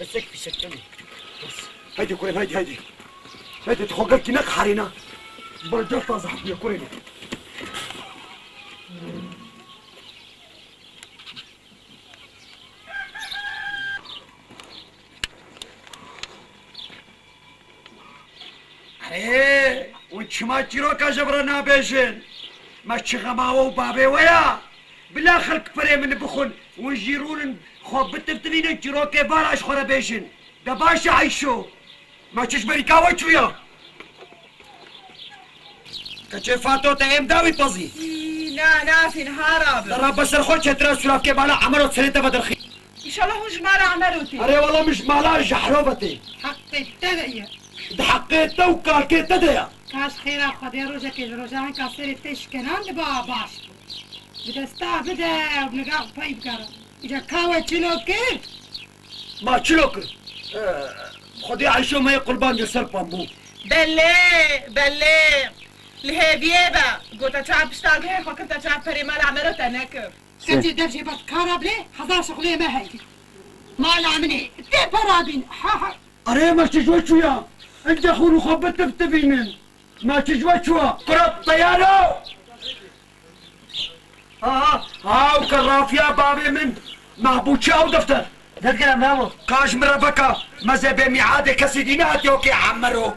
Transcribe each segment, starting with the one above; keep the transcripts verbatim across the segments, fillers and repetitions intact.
Pisek, pisek, tenê. Haydi kurê, haydi, haydi. Haydi, tu xwe gelkî neqeherîne. Ji ber cem taze hatiye kurê. Erê, hûn çima çîroka ji vir re nabêjin? Me çi xema we û bavê we ya? Bila xelk perê min bixwin, hûn jî rûnin xwe bitivtivînin, çîrokê vara ji xwe re bêjin. De baş e Eyşo. Me çi ji berî ka we çûya? Keçê Fato te êm da wî pezî? Î, na, nafîn, ha rabe. De rabe ser xwe çetira sûravkê mala Emero serê te ve derxî. Înşallah hûn ji mala Emero tê. Erê wela min ji mala Jehro ve tê. Heqê te de ye. Di heqê te û kalkê te de ye. Kaş xêra Xwedê rojekê ji roja hinka serê te şikenan diba baş bû. Bi desta bide û bi nigax pey bigere. Îca ka we çilo kir? Ma çilo kir? Eh, Xwedê Eyşo me yê qurban dir ser pambû. Belê, belê. Li hêviyê be. Gote çav pişta guhê xwe kirte çav perê mala Emero te nekir. Keçê dev jê ber kara bilê, hezar şixulê me heye. Mala min ê, tê pera bîn, ha ha. Erê me çi ji we çûya? Enca xwe rû xwe bitivtivînin. Me çi ji we çûya? Kura teyaro! Ha, ha, ha, û kerrafiya bavê min, mehbûçe ew defter. Dest gere memo. Ka ji min re veka, me zê bê mîadê kesî dî nehatiye wekî Emero.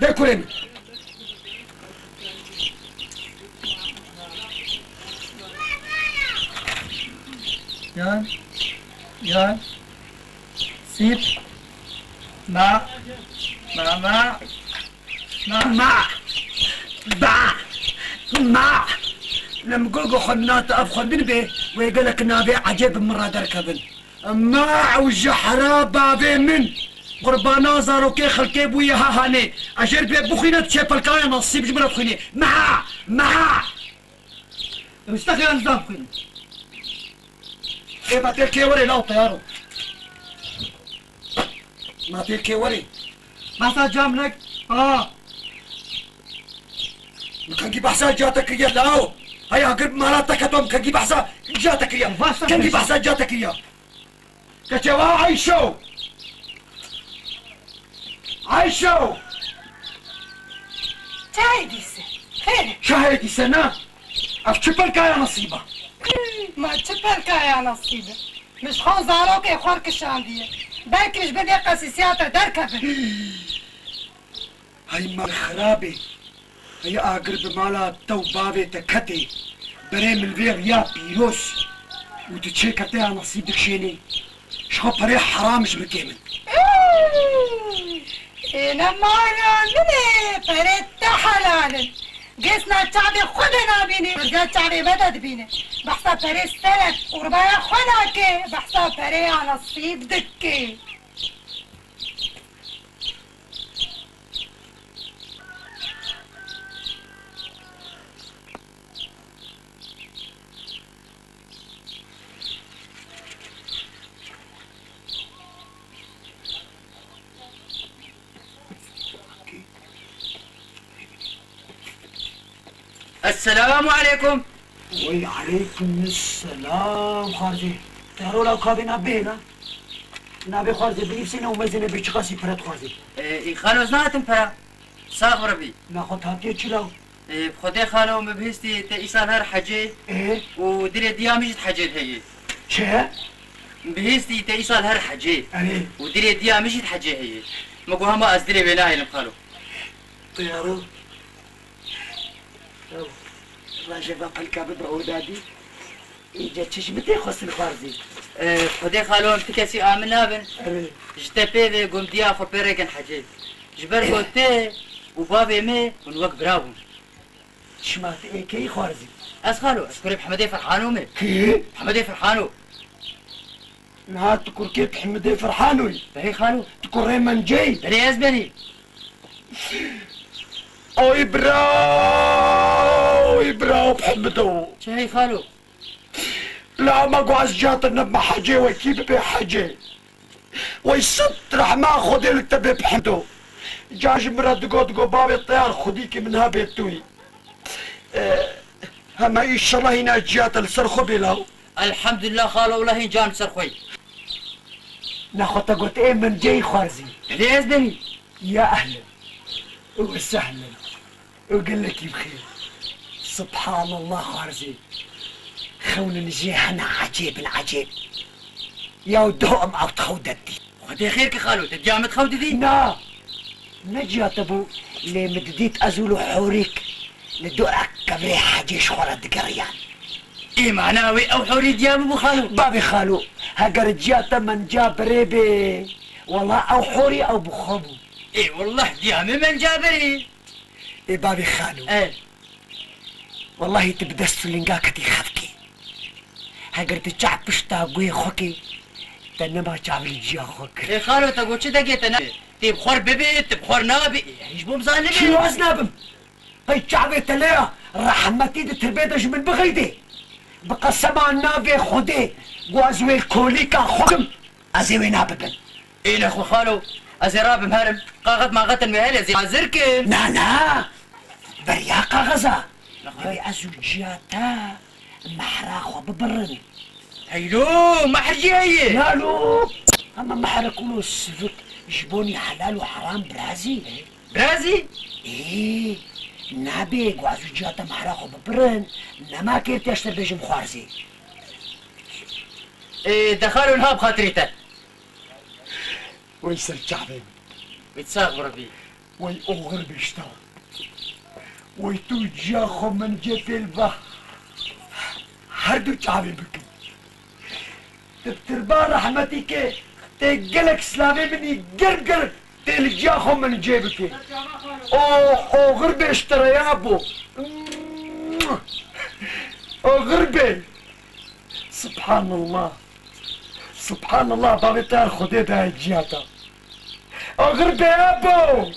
De kurê min. Yan, yan, sîp, ma, ma, ma, ma, ma, ba, ma. Lim go go xwendina te ev xwendin bê, wê gelek navê ecêb bi min re derkevin. Ma ew ji hera bavê min. Qurbana zarokê xelkê bûye ha hanê. Ejêr bê bixwîne, çê pelkaya nasîb ji min re dixwînê. Ma, ma. Em ji te xêran ji dan bixwînin. Ê, ma têl kê werê law teyaro. Ma têl kê werê. Behsa cam nek. Ha. Min kengî behsa ca te kiriye law. Hey agir mala te keto, min kengî behsa ca te kiriye. Kengî behsa ca te kiriye. Keçê wa Eyşo! Eyşo! Çayê dîse. Xêr e. Çayê dîse na? Ev çi pelkaya nesîba? Ma çi pelkaya nesîbe? Min ji xwe zarokê xwe kişandiye. Belkî ji bin vê qesîsiya te derkevin. Hey mal xirabê. Hey agir bi mala te û bavê te ketê. Berê min vê riya pîroz û tu çêkete ya nesîb dikişênî. Ji xwe perê heram ji min kê min. Ê, ne mala min e, perê te helal in. Gêsna çavê xwe de nabînî, berga çavê me de dibîne. Behsa perê serek û ribaya xwe nake, behsa perê ya nesîb dike. Esselamu aleykum. Wey aleykum selam xwarzê. Te rola kabê na bêna. Nabê xwarzê binivsîne û mezinê bê çiqasî pere dixwazê. Ee, î xalo ez nahatim pere. Sax bira bî. Na xwe hatiye çi law? Ee, bi Xwedê xalo min bihîstî te îsal her hecê Ee? û dirê diya min jî hecê heye. Çi? Min bihîstî te îsal her hecê Erê. û dirê diya min jî hecê heye. Min got hema ez dirê wê nahêlim xalo. Teyaro. Ew, rajê ve pelka bibe oda dî. Îca çi ji min tê xwestin xwarzî? Ee, Xwedê xalo em ti kesî amin nabin. Erê. Ji te pê ve gom diya xwe pê rêkin hecê. Ji ber ku te û bavê me hûn wek bira bûn. Çima tu ê keyî xwarzî? Ez xalo, ez kurê Mihemedê Ferhano me. Kî? Mihemedê Ferhano. Niha tu kurkê Mihemedê Ferhanoyî? Belê xalo. Tu kurê Menceyî? Belê ez benî. Oy bira, oy bira Mihemedê. Çi hey xalo? La me got ez ciya te nebime hecê, wekî bibe hecê. Wey sed rehma Xwedê li te bê Mihemedê. Ca ji min re digot, digot bavê teyar xwedîkî min hebê tu yî. E, hema înşallah hîna ciya te li ser xwe bê law. Elhamdulillah xalo, wela hîn can li ser xwe yî. Nexwe te got ê min ceyî xwarzî. Belê ez benî. Ya ehlen. Û sehlen. Û gelekî bi xêr. Subhanallah xwarzê. Xewnên jê hene ecêb in ecêb. Ya û doh em ew dixew dedî. Xwedê xêr ki xalo, te diya min dixew didî? Na. Ne ciya te bû, lê min didît ez û li horîk li dora kevirê hecê ji xwe re digeriyan. Ê mana wê ew horî diya bibû xalo? Bavê xalo, heger ciya te min ca birê bê, wela ew horî ew bi xwe bû. Ê wallah diya min min ca birê. Ê bavê xalo. E. Wellahî tu bi dest û linga ketî xefkê. Heger tu çav pişta guhê xwe kê, te nema çav li ciya xwe kir. Ê xalo, te got çi degê te ne? Tê bi xwe bibê, tu bi xwe nabê. Ê, hîç bom zanibê. Çi ez nabim? Qey çavê te lê ya, rehmetî di tirbê de ji min bixeydê. Bi qesema navê Xwedê, ku ez wê kolîka xwe kim, ez ê wê nabibim. Ê nexwe xalo, ez ê rabim herim, qaxet maxetin wê hene, ez ê hazir kim. Na, na, beriya qaxeza. Nexwe. Divê ez û ciya te mehra xwe bibirin. Heylo, mehr jî heye. Lalo, hema mehrek û lo sivik ji bonî helal û heram birazî. Birazî? Ê, nabê, ku ez û ciya te mehra xwe bibirin, nema kêr tê ez te bêjim xwarzê. Ê, de xalo niha bi xatirê te. Wey ser çavê min. Wê sax bi Rebî. Wey oxir bişta. Wey tu ciya xwe min cê pêl ve. Her du çavê bikin. Di tirba rehmetî ke tê gelek silavê min î germ germ tê li ciya xwe min cê bike. O oxir bê ji te re ya bo. Oxir bê. Subhanallah. Subhanallah, bavê te her Xwedê daye ciya te. Axir bê ebo!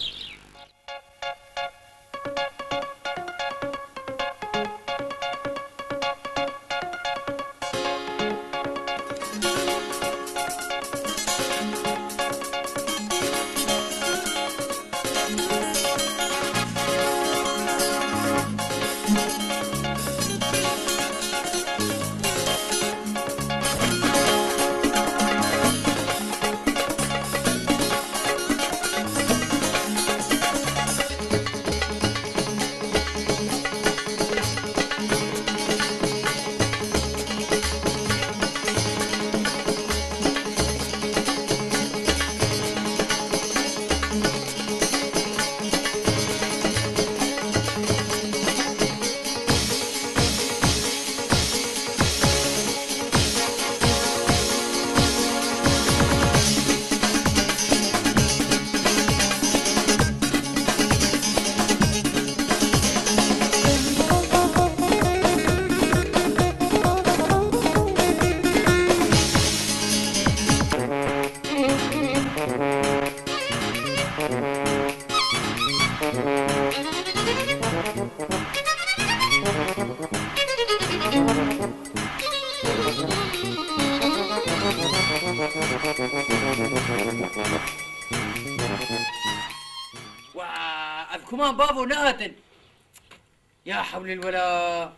Wa, ev kuman bavo nehatin. Ya hewlil wela.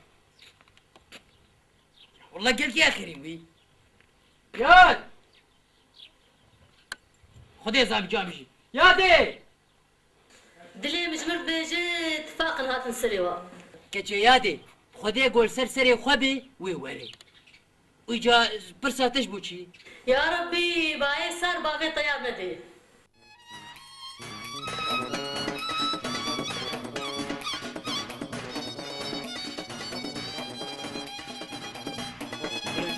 Wallah gelkî ya xêrî wî. Yad! Xwedê zam cam jî. Yadê! Dilê min ji min dibêje tifaqin hatin serê wa. Keçê yadê, Xwedê gol ser serê xwe bê, wê were. Îca pirsa te ji bo çi? Ya Rebbî, bayê sar bavê te ya nedê.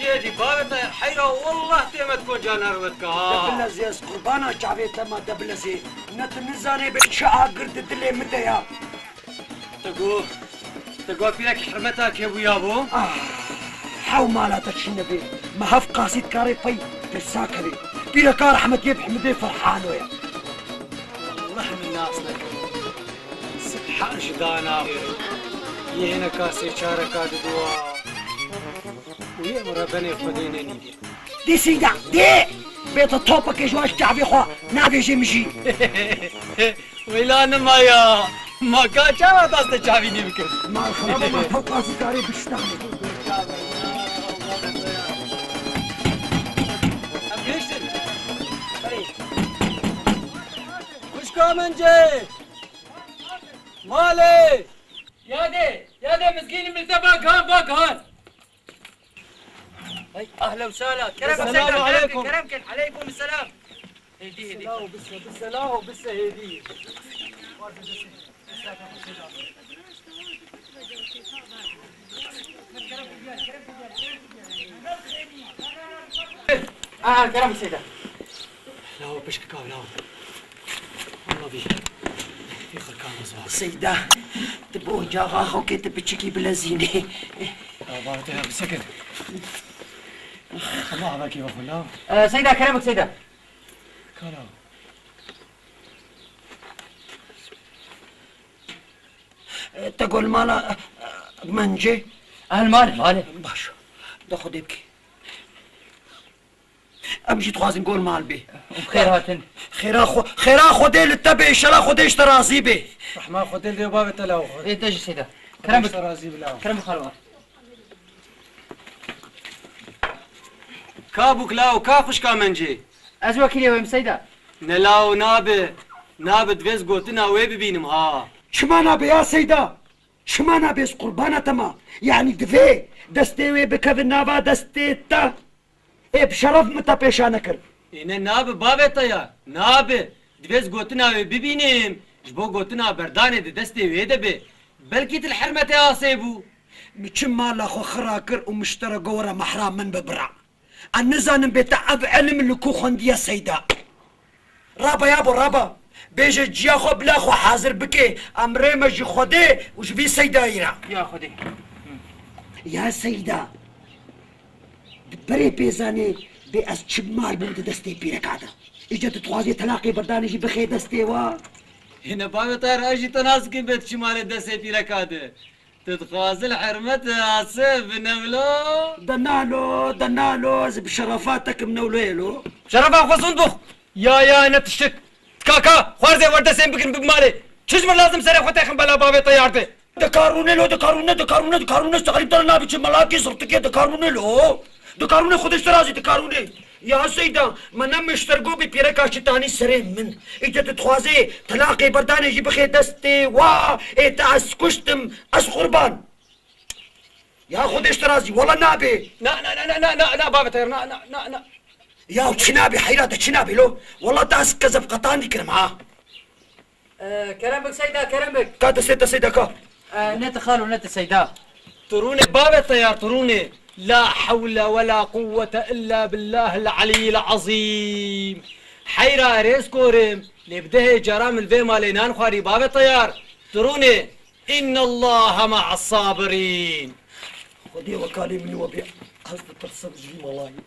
Dê dî bavê te heyra, wallah tê me konca nerwetka ha. De bilezê ez qurbana çavê te ma de bilezê. Ne tu nizanê bê çi agir di dilê min de ya. Te got, te got pîrek hurmeta kê bûya bo? Ah, hew mala te çi nebê. Me heft qasî dikarê pey pirsa kerê. Pîreka rehmetiyê bi Hemidê Ferhano ye. Wallah min nas nekir. Sibha ji dana yê hineka sê çareka didoa. Û yê min re benê Xwedê nenî. Dîsî de, dê! Bê tu topekê ji wan ji çavê xwe navêjê min jî. Weyla nima ya. Ma ka çawa dest te çavî nî bikir? Ma xiraba ma tewqasî karê biştanê. Em gihiştin. Kamencê! Malê! Yadê, yadê mizgînî min te va gihan, va gihan. Hey, ahla û sahla. Kerem, Selamu kerem, aleykum. Kerem, kerem, aleykum selam. Hêdî, hêdî. Selamu, bise, bise, lahu, bise, hêdî. Aha, kerem Seyda. Lawo pişkika, lawo. Allah bî. Bî xirkan zor. Seyda, tu bi ocaxa xwe kê tu piçikî bilezînê. Ava te ya bisekin. Allah avakî va xwe, lawo. Ee, Seyda, kerem Seyda. Kara. Te gol mala, e, e, Mencê? Ehl mal, malê. Baş. De Xwedê bikê. Em jî dixwazin gol mal bê. Xêr hatin. Xêra xwe, xêra Xwedê li te bê, inşallah Xwedê ji te razî bê. Rehma Xwedê li bavê te law xwe. Ê, te jî Seyda. Kerem bik. Xwedê ji te razî bi law. Kerem bik xalo. Ka bûk law, ka xwişka Mencê? Ez wekîlê wê im Seyda. Ne law nabe, nabe divê ez gotina wê bibînim ha. Çima nabe ya Seyda? Çima nabe ez qurbana te ma? Yanî divê destê wê bikeve nava destê te. Ê bi şeref min te pêşane kir. Ê ne nabe bavê te ya, nabe. Divê ez gotina wê bibînim, ji bo gotina berdanê di destê wê de be. Belkî tu li hermetê asê bû. Mi çi mala xwe xira kir û mi ji te re got were mehra min be bira. Ez nizanim bê te ev ilim li ku xwendiye Seyda. Raba yabo raba. Bêje ciya xwe bila xwe hazir bike. Em rê me ji Xwedê û ji vî Seydayî re. Ya Xwedê. Ya Seyda. Di berê pêzanê bê ez çi mal bûm di destê pîreka de. Îca tu dixwazê telaqê berdanê jî bixê destê wa. Hine bavê te re ez jî te nas dikim bê tu çi malê destê pîreka de. Tu dixwazî li hermetê asê binevlo? De nalo, de nalo, ez bi şerefa te kim newloyê lo. Şerefa xwe zûn bix. Ya, ya, ne tiştik. Tika ka, xwarzê werdesên bikin bi malê. Çi ji min lazim serê xwe têxim bela bavê te yar de. De karûne lo, de karûne, de karûne, de karûne, teqrîb te nabe çi melakî zirtikê de karûne lo. De karûne Xwedê ji te razî, de karûne. Ya Seyda, me ne miştergo bi pîreka şitanî serê min. Îca tu dixwazê telaqê berdanê jî bixê destê wa, ê te ez kuştim, ez qurban. Ya Xwedê ji te razî, wela nabe. Na, na, na, bavê te, na, na, na, na. Ya çi nabe, heyra te çi nabe lo? Wela te ez kezebqetan dikirim ha. Ee, kerem bik Seyda, kerem bik. Ka destê te Seyda ka. Ee, ne te xalo, ne te Seyda. Turûnê bavê te ya, turûnê. La hewle we la quwwete illa billahil aliyyil azîm. Heyra rêz korim, lê bi dehê cara min vê malê nan xwarî bavê te yar. Turûnê. Innallaha ma'as sabirîn. Xwedê wekalê min we bê, ez ditirsim ji vî malayê.